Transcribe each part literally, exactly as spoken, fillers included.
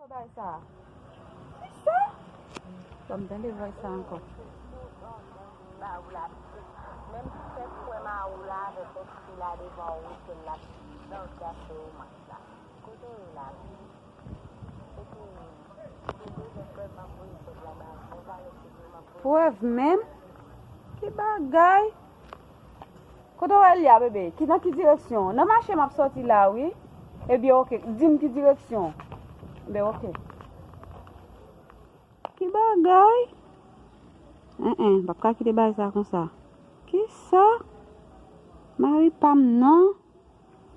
Fò bay sa. Kisa? Ban m tande vòy sa ankò. Menm si se frè mari w la avèk lòt fi la devan w, wi, se l ap gafe romans la. Kote w ye la? Epi, si w bezwen prèv, m ap voye prèv la ba ou. Mwen pa lè figi w, m ap voye. Prèv menm? Ki bagay? Kote w wè l ye a, bebe? Ki, nan ki direksyon? Nan mache m ap sòti la, wi. Ebyen, oke. Di m ki direksyon. Ebyen, oke. Ki bagay? En, en, m p ap ka kite bagay sa konsa. Kisa? Mari pa m nan?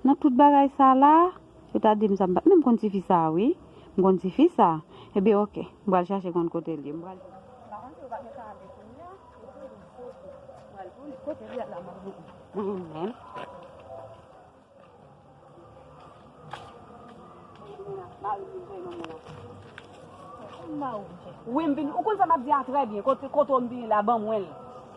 Nan tout bagay sa la, yo ta di m sa, m pa t menm konn tifi sa, wi. M konn tifi sa. Ebyen, oke. M pral chache konn kote l ye. M pral. M pa konn si yo pa gen sa avèk kounye a. Mwen menm. Wi, m vin, ou konn sa m ap di a trè byen. Kote, kote w m vini la, ban mwen l.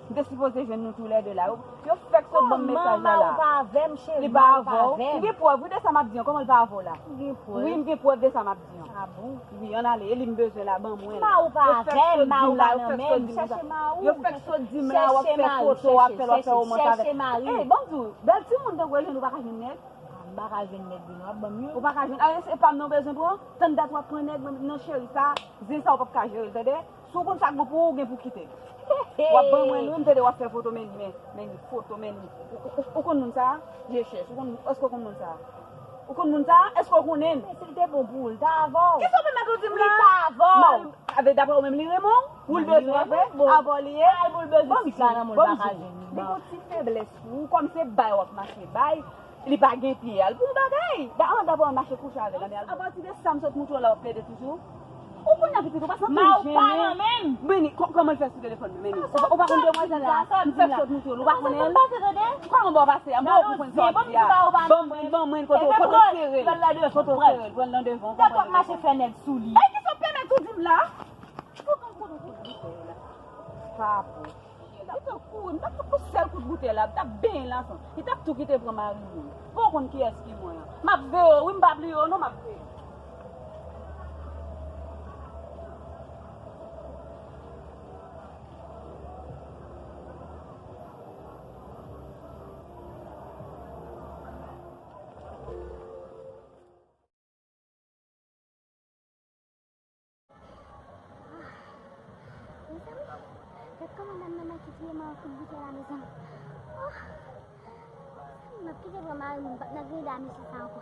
M te sipoze jwenn nou toulède la. Yo, yo fèk sot ban m mesaj la la. Kòman mari w pa avè m, cheri? Li pa avè w. M gen prèv, wi, de sa m ap di an. Kòman l pa avè w la? Ou gen prèv? Wi, m gen prèv de sa m ap di an. Ah bon? Wi, ann ale. E li m bezwen la, ban mwen l. Mari w pa avè m, mari w pa nan men m. Chèche mari w. Yo fèk sot di m la, w ap fè foto, w ap fè, w ap fè romans avè l. Ey, ban m di w, bèl timoun tankou w jwenn, ou pa ka jwenn nèg. Ah, m pa ka jwenn nèg, wi, non, w ap ban m youn. Ou pa ka jwenn. A, e pa m nan w bezwen pran? Tann dat w ap pran nèg, nan cheri sa, zen sa ou p ap ka jere l, tande? Si w konn sa k bon pou ou, ou gen pou kite l. W ap ban mwen l, wi, m tande w ap fè foto, men li, men, men li, foto, men li. Ou, ou, ou, ou konn moun sa a? Vye chèch, ou konn, èske w konn moun sa a? Ou konn moun sa a? Èske w konnen l? Men si l te bon pou ou, l ta avè w. Kisa w pèmèt ou di m la? Li pa avè w. Mari, avè, daprè ou menm, li renmen w? Ou l bezwen vre? Avè w li ye? Ay, pou l bezwen sik la nan men w, l pa ka jwenn li. Li gon ti feblès pou ou, kòm se bay w ap mache bay, li pa gen pye a l pou yon bagay. Da, an, dabò, mache kouche avè l, men al. Apati de sa m sot montre w la, w ap plede toujou. Ou konnen pitit ou pa santi w jennen. Mari w pa nan men m. Meni, kò-, kòman l fè sou telefòn mwen, Meni? Ou pa, ou pa konn demwazèl la? M fè sot montre w, ou pa konnen l? Kòman ba w pase a? Mwen ou konn sòti a. Ban mwen, ban mwen kote w, kote w sere l. Kote w sere l, pran l nan devan, w konprann. Tèt w ap mache fè nèg sou li. Ey, kisa w pèmèt ou di m la? Fout on kout, kout boutèy la. Pa bon. M t ap tou kouri, m t ap fout on sèl kout boutèy la, m t ap benyen lasan. Li t ap tou kite pran mari m. Bon, ou konn kiyès ki mwen an. M ap veye w, wi, m pa bliye w non, m ap veye w. Gad kòman dam nan manke tiye mwen an kout boutèy la, mezanmi. Oh! M ap kite pran mari m, m p ap nan grida mesye sa ankò.